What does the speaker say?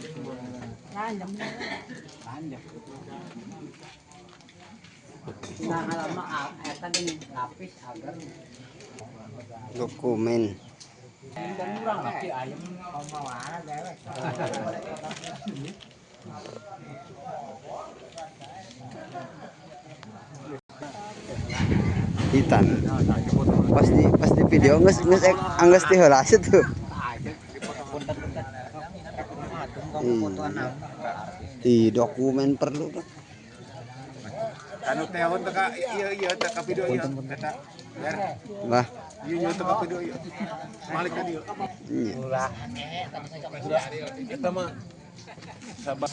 Nah, lama eta gini lapis agar dokumen. Hitan. Pas di video geus geus anggeus ti heula tuh. Di dokumen perlu tuh. Anu tehon teh ka ieu ieu teh ka video ieu eta. Bah. Ieu ieu teh ka video ieu. Malik ka dieu. Iya. Eta mah sabar.